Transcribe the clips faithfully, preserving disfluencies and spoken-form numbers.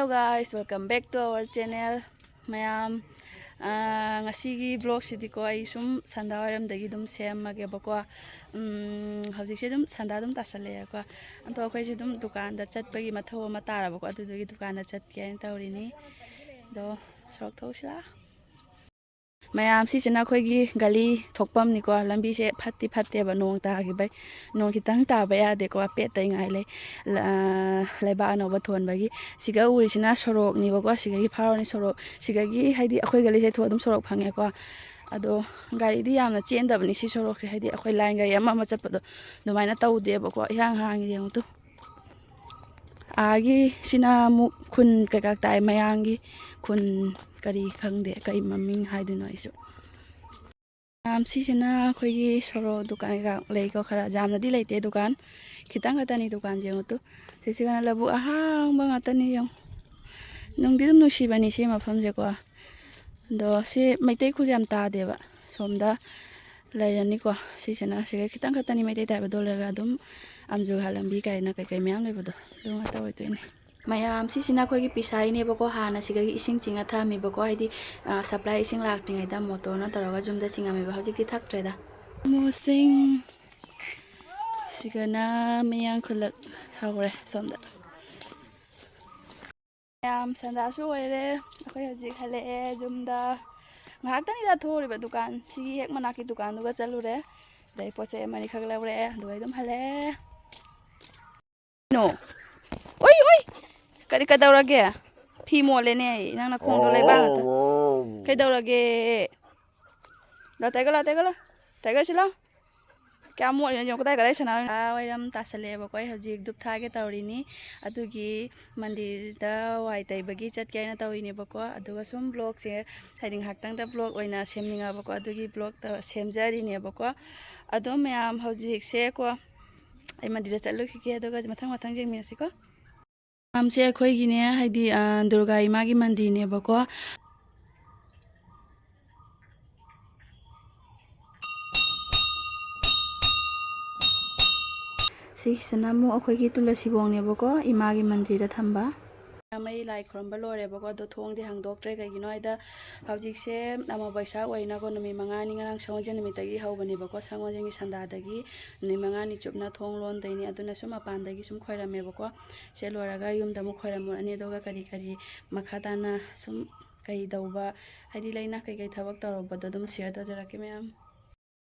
Hello guys, welcome back to our channel. ꯃꯌꯥꯝ, ꯑꯥ, ꯉꯁꯤꯒꯤ vlogꯁꯤꯗꯤꯀꯣ, ꯑꯩ ꯁꯨꯝ ꯁꯟꯗꯥ ꯋꯥꯏꯔꯝꯗꯒꯤ ꯑꯗꯨꯝ ꯁꯦꯝꯃꯒꯦꯕꯀꯣ꯫ ꯎꯝ, ꯍꯧꯖꯤꯛꯁꯦ ꯑꯗꯨꯝ ꯁꯟꯗꯥ ꯑꯗꯨꯝ ꯇꯥꯁꯜꯂꯛꯑꯦꯀꯣ꯫ ꯑꯗꯣ ꯑꯩꯈꯣꯏꯁꯦ ꯑꯗꯨꯝ ꯗꯨꯀꯥꯟꯗ ꯆꯠꯄꯒꯤ ꯃꯊꯧ ꯑꯃ ꯇꯥꯔꯕꯀꯣ, ꯑꯗꯨꯗꯨꯒꯤ ꯗꯨꯀꯥꯟꯗ ꯆꯠꯀꯦ ꯍꯥꯏꯅ ꯇꯧꯔꯤꯅꯤ꯫ ꯑꯗꯣ ꯁꯣꯔꯣꯛ ꯊꯣꯛꯎꯁꯤꯔꯥ? ꯃꯌꯥꯝ, ꯁꯤꯁꯤꯅ ꯑꯩꯈꯣꯏꯒꯤ ꯒꯂꯤ ꯊꯣꯛꯐꯝꯅꯤꯀꯣ꯫ ꯂꯝꯕꯤꯁꯦ ꯐꯠꯇꯤ ꯐꯠꯇꯦꯕ, ꯅꯣꯡ ꯇꯥꯈꯤꯕꯩ꯫ ꯅꯣꯡ ꯈꯤꯇꯪ ꯇꯥꯕ ꯌꯥꯗꯦꯀꯣ, ꯄꯦꯠꯇꯉꯥꯏ ꯂꯩ꯫ ꯂ-, ꯂꯩꯕꯥꯛ ꯑꯅꯧꯕ ꯊꯣꯟꯕꯒꯤ꯫ ꯁꯤꯒ ꯎꯔꯤꯁꯤꯅ ꯁꯣꯔꯣꯛꯅꯦꯕꯀꯣ, ꯁꯤꯗꯒꯤ ꯐꯥꯎꯔꯅꯤ ꯁꯣꯔꯣꯛ꯫ ꯁꯤꯗꯒꯤ, ꯍꯥꯏꯗꯤ, ꯑꯩꯈꯣꯏ ꯒꯂꯤꯁꯦ ꯊꯣꯛ-, ꯑꯗꯨꯝ ꯁꯣꯔꯣꯛ ꯐꯪꯉꯦꯀꯣ꯫ ꯑꯗꯣ ꯒꯥꯔꯤꯗꯤ ꯌꯥꯝꯅ ꯆꯦꯟꯗꯕꯅꯤ ꯁꯤ ꯁꯣꯔꯣꯛꯁꯦ, ꯍꯥꯏꯗꯤ ꯑꯩꯈꯣꯏ line ꯒꯥꯔꯤ ꯑꯃ ꯑꯃ ꯆꯠꯄꯗꯣ ꯑꯗꯨꯃꯥꯏꯅ ꯇꯧꯗꯦꯕꯀꯣ, ꯏꯍꯥꯡ ꯍꯥꯡꯉꯤ꯫ ꯌꯦꯡꯉꯨ ꯇꯨ꯫ ꯑꯥꯒꯤ ꯁꯤꯅ ꯑꯃꯨꯛ ꯈꯨꯟ ꯀꯩꯀꯥ ꯇꯥꯏ, ꯃꯌꯥꯡꯒꯤ ꯈꯨꯟ, ꯀꯔꯤ ꯈꯪꯗꯦ, ꯀꯔꯤ ꯃꯃꯤꯡ ꯍꯥꯏꯗꯣꯏꯅꯣ ꯑꯩꯁꯨ꯫ ꯌꯥꯝ, ꯁꯤꯁꯤꯅ ꯑꯩꯈꯣꯏꯒꯤ ꯁꯣꯔꯣꯛ ꯗꯨꯀꯥꯟ ꯀꯩꯀꯥ ꯂꯩꯀꯣ, ꯈꯔ ꯌꯥꯝꯅꯗꯤ ꯂꯩꯇꯦ ꯗꯨꯀꯥꯟ, ꯈꯤꯇꯪ ꯈꯛꯇꯅꯤ ꯗꯨꯀꯥꯟꯁꯦ꯫ ꯌꯦꯡꯉꯨ ꯇꯨ, ꯁꯤꯁꯤꯒꯅ ꯂꯧꯕꯨꯛ ꯑꯍꯥꯡꯕ ꯉꯥꯛꯇꯅꯤ꯫ ꯌꯦꯡꯉꯨ, ꯅꯨꯡꯗꯤ ꯑꯗꯨꯝ ꯅꯨꯡꯁꯤꯕꯅꯤ ꯁꯤ ꯃꯐꯝꯁꯦꯀꯣ꯫ ꯑꯗꯣ ꯁꯤ ꯃꯩꯇꯩ ꯈꯨꯜ ꯌꯥꯝ ꯇꯥꯗꯦꯕ, ꯁꯣꯝꯗ ꯂꯩꯔꯅꯤꯀꯣ꯫ ꯁꯤꯁꯤꯅ ꯁꯤꯒ ꯈꯤꯇꯪ ꯈꯛꯇꯅꯤ ꯃꯩꯇꯩ ꯇꯥꯏꯕ, ꯑꯗꯨ ꯂꯩꯔꯒ ꯑꯗꯨꯝ ꯑꯝꯖꯨꯒꯥ ꯂꯝꯕꯤ ꯀꯥꯏꯅ ꯀꯩꯀꯩ ꯃꯌꯥꯝ ꯂꯩꯕꯗꯣ, ꯑꯗꯨ ꯉꯥꯛꯇ ꯑꯣꯏꯗꯣꯏꯅꯦ꯫ ꯃꯌꯥꯝ, ꯁꯤꯁꯤꯅ ꯑꯩꯈꯣꯏꯒꯤ ꯄꯤꯁꯥꯏꯅꯦꯕꯀꯣ, ꯍꯥꯟꯅ ꯁꯤꯗꯒꯤ ꯏꯁꯤꯡ ꯆꯤꯡꯉ ꯊꯝꯃꯤꯕꯀꯣ, ꯍꯥꯏꯗꯤ, ꯑ, supply ꯏꯁꯤꯡ ꯂꯥꯛꯇ꯭ꯔꯤꯉꯩꯗ ꯃꯣꯇꯣꯔꯅ ꯇꯧꯔꯒ ꯌꯨꯝꯗ ꯆꯤꯡꯉꯝꯃꯦꯕ, ꯍꯧꯖꯤꯛꯇꯤ ꯊꯛꯇ꯭ꯔꯦꯗ꯫ ꯃꯣꯁꯤꯡ, ꯁꯤꯒꯅ ꯃꯌꯥꯡ ꯈꯨꯂꯛ ꯍꯧꯔꯦ ꯁꯣꯝꯗ꯫ ꯃꯌꯥꯝ, ꯁꯟꯗꯥꯁꯨ ꯑꯣꯏꯔꯦ, ꯑꯩꯈꯣꯏ ꯍꯧꯖꯤꯛ ꯍꯜꯂꯛꯑꯦ ꯌꯨꯝꯗ꯫ ꯉꯥꯏꯍꯥꯛꯇꯪꯅꯤꯗ ꯊꯣꯛꯎꯔꯤꯕ ꯗꯨꯀꯥꯟ, ꯁꯤꯒꯤ ꯍꯦꯛ ꯃꯅꯥꯛꯀꯤ ꯗꯨꯀꯥꯟꯗꯨꯒ ꯆꯠꯂꯨꯔꯦ, ꯑꯗꯩ ꯄꯣꯠ ꯆꯩ ꯑꯃꯅꯤ ꯈꯛ ꯂꯧꯔꯛꯑꯦ, ꯑꯗꯨꯒ ꯑꯗꯨꯝ ꯍꯜꯂꯛꯑꯦ꯫ ꯅꯣ꯫ ꯎꯏ, ꯎꯏ! ꯀꯔꯤ, ꯀꯩꯗꯧꯔꯒꯦ? ꯐꯤ ꯃꯣꯠꯂꯦꯅꯦ ꯑꯩ, ꯅꯪ ꯅꯈꯣꯡꯗꯣ ꯂꯩꯕꯥꯛ ꯉꯥꯛꯇ꯫ ꯀꯩꯗꯧꯔꯒꯦ? ꯂꯥꯎ, tiger, ꯂꯥꯎ, tiger, ꯂꯥꯎ꯫ Tiger ꯁꯤ ꯂꯥꯎ꯫ ꯀꯌꯥꯝ ꯃꯣꯠꯂꯤꯅꯣ ꯌꯦꯡꯉꯣ, ꯀꯗꯥꯏ ꯀꯗꯥꯏ ꯁꯥꯟꯅꯔꯤꯅꯣ? ꯑꯥ, ꯋꯥꯏꯔꯝ ꯇꯥꯁꯜꯂꯛꯑꯦꯕꯀꯣ, ꯑꯩ ꯍꯧꯖꯤꯛ ꯙꯨꯞ ꯊꯥꯒꯦ ꯇꯧꯔꯤꯅꯤ꯫ ꯑꯗꯨꯒꯤ ꯃꯟꯗꯤꯔꯗ ꯋꯥꯏ ꯇꯩꯕꯒꯤ ꯆꯠꯀꯦ ꯍꯥꯏꯅ ꯇꯧꯔꯤꯅꯦꯕꯀꯣ꯫ ꯑꯗꯨꯒ ꯁꯨꯝ vlogꯁꯦ, ꯍꯥꯏꯗꯤ, ꯉꯥꯏꯍꯥꯛꯇꯪꯗ vlog ꯑꯣꯏꯅ ꯁꯦꯝꯅꯤꯡꯉꯕꯀꯣ, ꯑꯗꯨꯒꯤ vlog ꯇꯧ-, ꯁꯦꯝꯖꯔꯤꯅꯦꯕꯀꯣ꯫ ꯑꯗꯣ ꯃꯌꯥꯝ, ꯍꯧꯖꯤꯛꯁꯦꯀꯣ, ꯑꯩ ꯃꯟꯗꯤꯔꯗ ꯆꯠꯂꯨꯈꯤꯒꯦ, ꯑꯗꯨꯒ ꯃꯊꯪ ꯃꯊꯪ ꯌꯦꯡꯃꯤꯟꯅꯁꯤꯀꯣ꯫ ꯃꯌꯥꯝꯁꯦ ꯑꯩꯈꯣꯏꯒꯤꯅꯦ, ꯍꯥꯏꯗꯤ, ꯑ, ꯗꯨꯔꯒꯥ ꯏꯃꯥꯒꯤ ꯃꯟꯗꯤꯔꯅꯦꯕꯀꯣ꯫ ꯁꯤꯒꯤꯁꯤꯅ ꯑꯃꯨꯛ ꯑꯩꯈꯣꯏꯒꯤ ꯇꯨꯂꯁꯤꯕꯣꯡꯅꯦꯕꯀꯣ, ꯏꯃꯥꯒꯤ ꯃꯟꯗꯤꯔꯗ ꯊꯝꯕ꯫ ꯃꯩ ꯂꯥꯏ ꯈꯨꯔꯨꯝꯕ ꯂꯣꯏꯔꯦꯕꯀꯣ, ꯑꯗꯣ ꯊꯣꯡꯗꯤ ꯍꯥꯡꯗꯣꯛꯇ꯭ꯔꯦ꯫ ꯀꯩꯒꯤꯅꯣ ꯍꯥꯏꯗ ꯍꯧꯖꯤꯛꯁꯦ ꯑꯃ ꯕꯩꯁꯥꯈ ꯑꯣꯏꯅꯀꯣ, ꯅꯨꯃꯤꯠ ꯃꯉꯥꯅꯤ, ꯉꯔꯥꯡ ꯁꯒꯣꯜꯁꯦꯟ ꯅꯨꯃꯤꯠꯇꯒꯤ ꯍꯧꯕꯅꯦꯕꯀꯣ, ꯁꯒꯣꯜꯁꯦꯟꯒꯤ ꯁꯟꯗꯥꯗꯒꯤ ꯅꯨꯃꯤꯠ ꯃꯉꯥꯅꯤ ꯆꯨꯞꯅ ꯊꯣꯡ ꯂꯣꯟꯗꯣꯏꯅꯤ꯫ ꯑꯗꯨꯅ ꯁꯨꯝ ꯃꯄꯥꯟꯗꯒꯤ ꯁꯨꯝ ꯈꯣꯏꯔꯝꯃꯦꯕꯀꯣ꯫ ꯁꯦ ꯂꯣꯏꯔꯒ ꯌꯨꯝꯗ ꯑꯃꯨꯛ ꯈꯣꯏꯔꯝꯃꯨꯔꯅꯤ, ꯑꯗꯨꯒ ꯀꯔꯤ ꯀꯔꯤ ꯃꯈꯥ ꯇꯥꯅ ꯁꯨꯝ ꯀꯩ ꯇꯧꯕ, ꯍꯥꯏꯗꯤ ꯂꯩꯅ ꯀꯩꯀꯩ ꯊꯕꯛ ꯇꯧꯔꯝꯕꯗꯣ ꯑꯗꯨꯝ ꯁꯤꯌꯔ ꯇꯧꯖꯔꯛꯀꯦ ꯃꯌꯥꯝ꯫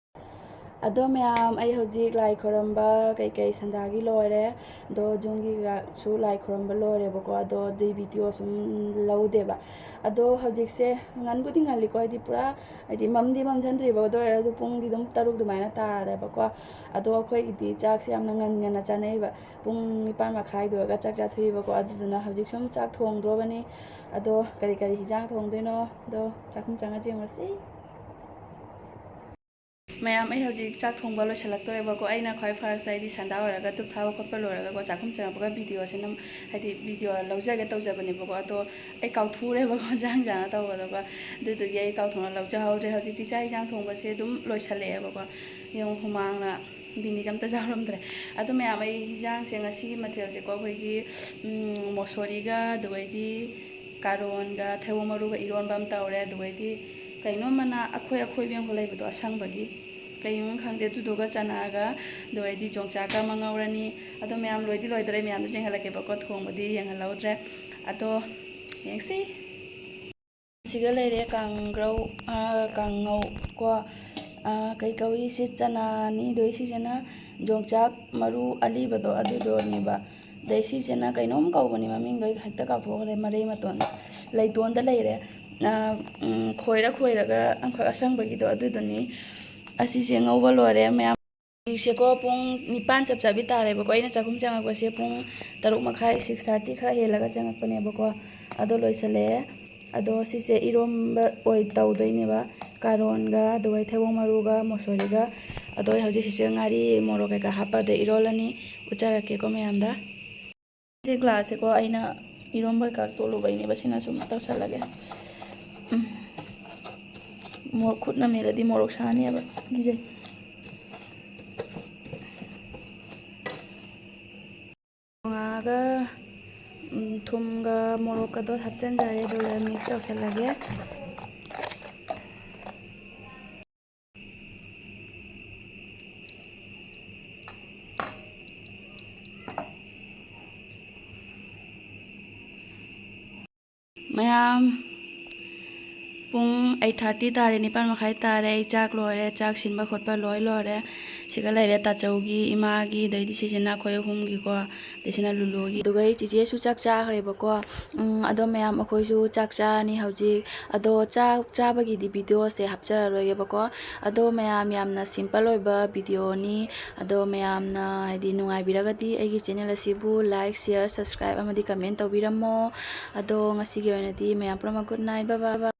ꯑꯗꯣ ꯃꯌꯥꯝ, ꯑꯩ ꯍꯧꯖꯤꯛ ꯂꯥꯏ ꯈꯨꯔꯝꯕ ꯀꯩꯀꯩ ꯁꯟꯗꯥꯒꯤ ꯂꯣꯏꯔꯦ꯫ ꯑꯗꯣ ꯌꯨꯝꯒꯤꯒꯁꯨ ꯂꯥꯏ ꯈꯨꯔꯝꯕ ꯂꯣꯏꯔꯦꯕꯀꯣ꯫ ꯑꯗꯣ ꯑꯗꯨꯏ ꯚꯤꯗꯤꯑꯣ ꯁꯨꯝ ꯂꯧꯗꯦꯕ꯫ ꯑꯗꯣ ꯍꯧꯖꯤꯛꯁꯦ ꯉꯟꯕꯨꯗꯤ ꯉꯜꯂꯤꯀꯣ, ꯍꯥꯏꯗꯤ ꯄꯨꯔꯥ, ꯍꯥꯏꯗꯤ ꯃꯝꯗꯤ ꯃꯝꯁꯤꯟꯗ꯭ꯔꯤꯕ, ꯑꯗꯨ ꯑꯣꯏꯔꯁꯨ ꯄꯨꯡꯗꯤ ꯑꯗꯨꯝ ꯇꯔꯨꯛ ꯑꯗꯨꯃꯥꯏꯅ ꯇꯥꯔꯦꯕꯀꯣ꯫ ꯑꯗꯣ ꯑꯩꯈꯣꯏꯒꯤꯗꯤ ꯆꯥꯛꯁꯦ ꯌꯥꯝꯅ ꯉꯟ ꯉꯟꯅ ꯆꯥꯅꯩꯕ꯫ ꯄꯨꯡ ꯅꯤꯄꯥꯟ ꯃꯈꯥꯏꯗꯨꯒ ꯆꯥꯛ ꯆꯥꯊꯣꯛꯏꯕꯀꯣ꯫ ꯑꯗꯨꯗꯨꯅ ꯍꯧꯖꯤꯛ ꯁꯨꯝ ꯆꯥꯛ ꯊꯣꯡꯗ꯭ꯔꯣꯕꯅꯤ꯫ ꯑꯗꯣ ꯀꯔꯤ ꯀꯔꯤ ꯍꯤꯟꯖꯥꯡ ꯊꯣꯡꯗꯣꯏꯅꯣ? ꯑꯗꯣ ꯆꯥꯛꯈꯨꯝ ꯆꯪꯉ ꯌꯦꯡꯉꯨꯔꯁꯤ꯫ ꯃꯌꯥꯝ, ꯑꯩ ꯍꯧꯖꯤꯛ ꯆꯥꯛ ꯊꯣꯡꯕ ꯂꯣꯏꯁꯤꯜꯂꯛꯇꯣꯔꯦꯕꯀꯣ꯫ ꯑꯩꯅ ꯈ꯭ꯋꯥꯏ ꯐꯥꯔꯁꯇ, ꯑꯩꯗꯤ ꯁꯟꯗꯥ ꯑꯣꯏꯔꯒ ꯙꯨꯞ ꯊꯥꯕ ꯈꯣꯠꯄ ꯂꯣꯏꯔꯒꯀꯣ, ꯆꯥꯛꯈꯨꯝ ꯆꯪꯉꯛꯄꯒ ꯚꯤꯗꯤꯑꯣꯁꯦ ꯅꯝ-, ꯍꯥꯏꯗꯤ ꯚꯤꯗꯤꯑꯣ ꯂꯧꯖꯒꯦ ꯇꯧꯖꯕꯅꯦꯕꯀꯣ꯫ ꯑꯗꯣ ꯑꯩ ꯀꯥꯎꯊꯨꯔꯦꯕꯀꯣ, ꯆꯥꯛ ꯍꯤꯟꯖꯥꯡ ꯇꯧꯒꯗꯕ꯫ ꯑꯗꯨꯗꯨꯒꯤ ꯑꯩ ꯀꯥꯎꯊꯣꯛꯅ ꯂꯧꯖꯍꯧꯗ꯭ꯔꯦ꯫ ꯍꯧꯖꯤꯛꯇꯤ ꯆꯥꯛ ꯍꯤꯟꯖꯥꯡ ꯊꯣꯡꯕꯁꯦ ꯑꯗꯨꯝ ꯂꯣꯏꯁꯤꯜꯂꯛꯑꯦꯕꯀꯣ꯫ ꯌꯦꯡꯉꯨ, ꯍꯨꯃꯥꯡꯅ ꯃꯤꯅꯤꯠ ꯑꯝꯇ ꯌꯥꯎꯔꯝꯗ꯭ꯔꯦ꯫ ꯑꯗꯣ ꯃꯌꯥꯝ, ꯑꯩ ꯍꯤꯟꯖꯥꯡꯁꯦ, ꯉꯁꯤꯒꯤ ꯃꯊꯦꯜꯁꯦꯀꯣ, ꯑꯩꯈꯣꯏꯒꯤ, ꯎꯝ, ꯃꯣꯁꯣꯔꯤꯒ, ꯑꯗꯨꯒꯩꯗꯤ ꯀꯥꯔꯣꯟꯒ ꯊꯩꯕꯣꯡ ꯃꯔꯨꯒ ꯏꯔꯣꯟꯕ ꯑꯃ ꯇꯧꯔꯦ꯫ ꯑꯗꯨꯒꯩꯗꯤ ꯀꯩꯅꯣ ꯃꯅꯥ ꯑꯈꯣꯏ ꯑꯈꯣꯏꯕꯤ ꯑꯃꯈꯛ ꯂꯩꯕꯗꯣ ꯑꯁꯪꯕꯒꯤ, ꯀꯩꯅꯣ ꯈꯪꯗꯦ, ꯑꯗꯨꯗꯨꯒ ꯆꯅꯥꯒ, ꯑꯗꯨꯒꯩꯗꯤ ꯌꯣꯡꯆꯥꯛꯀ ꯑꯃ ꯉꯧꯔꯅꯤ꯫ ꯑꯗꯣ ꯃꯌꯥꯝ, ꯂꯣꯏꯗꯤ ꯂꯣꯏꯗꯣꯔꯦ, ꯃꯌꯥꯝꯗ ꯌꯦꯡꯍꯜꯂꯛꯀꯦꯕꯀꯣ, ꯊꯣꯡꯕꯗꯤ ꯌꯦꯡꯍꯜꯍꯧꯗ꯭ꯔꯦ꯫ ꯑꯗꯣ ꯌꯦꯡꯁꯤ꯫ ꯁꯤꯒ ꯂꯩꯔꯦ ꯀꯥꯡꯒ꯭ꯔꯧ, ꯑꯥ, ꯀꯥꯡꯉꯧ ꯀꯣ꯫ ꯑꯥ, ꯀꯩ ꯀꯧꯏ ꯁꯤ? ꯆꯅꯥꯅꯤ꯫ ꯑꯗꯨꯏ ꯁꯤꯁꯤꯅ ꯌꯣꯡꯆꯥꯛ ꯃꯔꯨ ꯑꯂꯤꯕꯗꯣ ꯑꯗꯨꯗꯣꯅꯦꯕ꯫ ꯑꯗꯩ ꯁꯤꯁꯤꯅ ꯀꯩꯅꯣꯝ ꯀꯧꯕꯅꯤ, ꯃꯃꯤꯡꯗꯣ ꯑꯩ ꯍꯦꯛꯇ ꯀꯥꯎꯊꯣꯛꯈ꯭ꯔꯦ, ꯃꯔꯩ ꯃꯇꯣꯟ, ꯂꯩꯇꯣꯟꯗ ꯂꯩꯔꯦ꯫ ꯑꯥ, ꯎꯝ, ꯈꯣꯏꯔ ꯈꯣꯏꯔꯒ ꯑꯃꯈꯛ ꯑꯁꯪꯕꯒꯤꯗꯣ ꯑꯗꯨꯗꯨꯅꯤ꯫ ꯑꯁꯤꯁꯦ ꯉꯧꯕ ꯂꯣꯏꯔꯦ ꯃꯌꯥꯝ꯫ ꯍꯧꯖꯤꯛꯁꯦꯀꯣ ꯄꯨꯡ ꯅꯤꯄꯥꯟ ꯆꯞ ꯆꯥꯕꯤ ꯇꯥꯔꯦꯕꯀꯣ꯫ ꯑꯩꯅ ꯆꯥꯛꯈꯨꯝ ꯆꯪꯉꯛꯄꯁꯦ ꯄꯨꯡ ꯇꯔꯨꯛ ꯃꯈꯥꯏ, six thirty ꯈꯔ ꯍꯦꯜꯂꯒ ꯆꯪꯉꯛꯄꯅꯦꯕꯀꯣ꯫ ꯑꯗꯣ ꯂꯣꯏꯁꯤꯜꯂꯛꯑꯦ꯫ ꯑꯗꯣ ꯁꯤꯁꯦ ꯏꯔꯣꯝꯕ ꯑꯣꯏ ꯇꯧꯗꯣꯏꯅꯦꯕ, ꯀꯥꯔꯣꯟꯒ, ꯑꯗꯨꯒ ꯊꯩꯕꯣꯡ ꯃꯔꯨꯒ, ꯃꯣꯁꯣꯔꯤꯒ꯫ ꯑꯗꯣ ꯑꯩ ꯍꯧꯖꯤꯛ ꯁꯤꯁꯦ ꯉꯥꯔꯤ, ꯃꯣꯔꯣꯛ ꯀꯩꯀꯥ ꯍꯥꯞꯄ ꯑꯗꯩ ꯏꯔꯣꯜꯂꯅꯤ꯫ ꯎꯠꯆꯔꯛꯀꯦꯀꯣ ꯃꯌꯥꯝꯗ꯫ ꯁꯤ ꯒ꯭ꯂꯥꯁꯁꯦꯀꯣ, ꯑꯩꯅ ꯏꯔꯣꯝꯕ ꯀꯩꯀꯥ ꯇꯣꯠꯂꯨꯕꯩꯅꯦꯕ꯫ ꯁꯤꯅ ꯁꯨꯝ ꯇꯧꯁꯜꯂꯒꯦ꯫ ꯎꯝ꯫ ꯃꯣꯔꯣꯛ ꯈꯨꯠꯅ ꯃꯦꯠꯂꯗꯤ ꯃꯣꯔꯣꯛ ꯁꯥꯅꯦꯕ꯫ ꯀꯤꯖꯩ꯫ ꯉꯥꯒ, ꯎꯝ, ꯊꯨꯝꯒ ꯀꯗꯣ ꯍꯥꯞꯆꯤꯟꯖꯔꯦ, ꯑꯗꯨꯒ ꯃꯤꯛꯁ ꯇꯧꯁꯜꯂꯒꯦ꯫ ꯃꯌꯥꯝ, ꯄꯨꯡ ꯑꯩꯠ ꯊꯥꯔꯇꯤ ꯇꯥꯔꯦ, ꯅꯤꯄꯥꯟ ꯃꯈꯥꯏ ꯇꯥꯔꯦ꯫ ꯑꯩ ꯆꯥꯛ ꯂꯣꯏꯔꯦ, ꯆꯥꯛ ꯁꯤꯟꯕ ꯈꯣꯠꯄ ꯂꯣꯏ ꯂꯣꯏꯔꯦ꯫ ꯁꯤꯒ ꯂꯩꯔꯦ ꯇꯥꯆꯧꯒꯤ, ꯏꯃꯥꯒꯤ, ꯑꯗꯩꯗꯤ ꯁꯤꯁꯤꯅ ꯑꯩꯈꯣꯏ ꯑꯍꯨꯝꯒꯤꯀꯣ, ꯑꯗꯩ ꯁꯤꯅ ꯂꯨꯂꯨꯒꯤ꯫ ꯑꯗꯨꯒ ꯑꯩ ꯆꯤꯆꯦꯁꯨ ꯆꯥꯛ ꯆꯥꯈ꯭ꯔꯦꯕꯀꯣ꯫ ꯎꯝ, ꯑꯗꯣ ꯃꯌꯥꯝ, ꯑꯩꯈꯣꯏꯁꯨ ꯆꯥꯛ ꯆꯥꯔꯅꯤ ꯍꯧꯖꯤꯛ꯫ ꯑꯗꯣ ꯆꯥꯛ ꯆꯥꯕꯒꯤꯗꯤ ꯚꯤꯗꯤꯑꯣꯁꯦ ꯍꯥꯞꯆꯔꯔꯣꯏꯒꯦꯕꯀꯣ꯫ ꯑꯗꯣ ꯃꯌꯥꯝ, ꯌꯥꯝꯅ ꯁꯤꯝꯄꯜ ꯑꯣꯏꯕ ꯚꯤꯗꯤꯑꯣꯅꯤ꯫ ꯑꯗꯣ ꯃꯌꯥꯝꯅ ꯍꯥꯏꯗꯤ ꯅꯨꯡꯉꯥꯏꯕꯤꯔꯒꯗꯤ ꯑꯩꯒꯤ ꯆꯦꯅꯦꯜ ꯑꯁꯤꯕꯨ like, share, subscribe ꯑꯃꯗꯤ comment ꯇꯧꯕꯤꯔꯝꯃꯣ꯫ ꯑꯗꯣ ꯉꯁꯤꯒꯤ ꯑꯣꯏꯅꯗꯤ ꯃꯌꯥꯝ ꯄꯨꯝꯅꯃꯛ good night, bye bye, bye꯫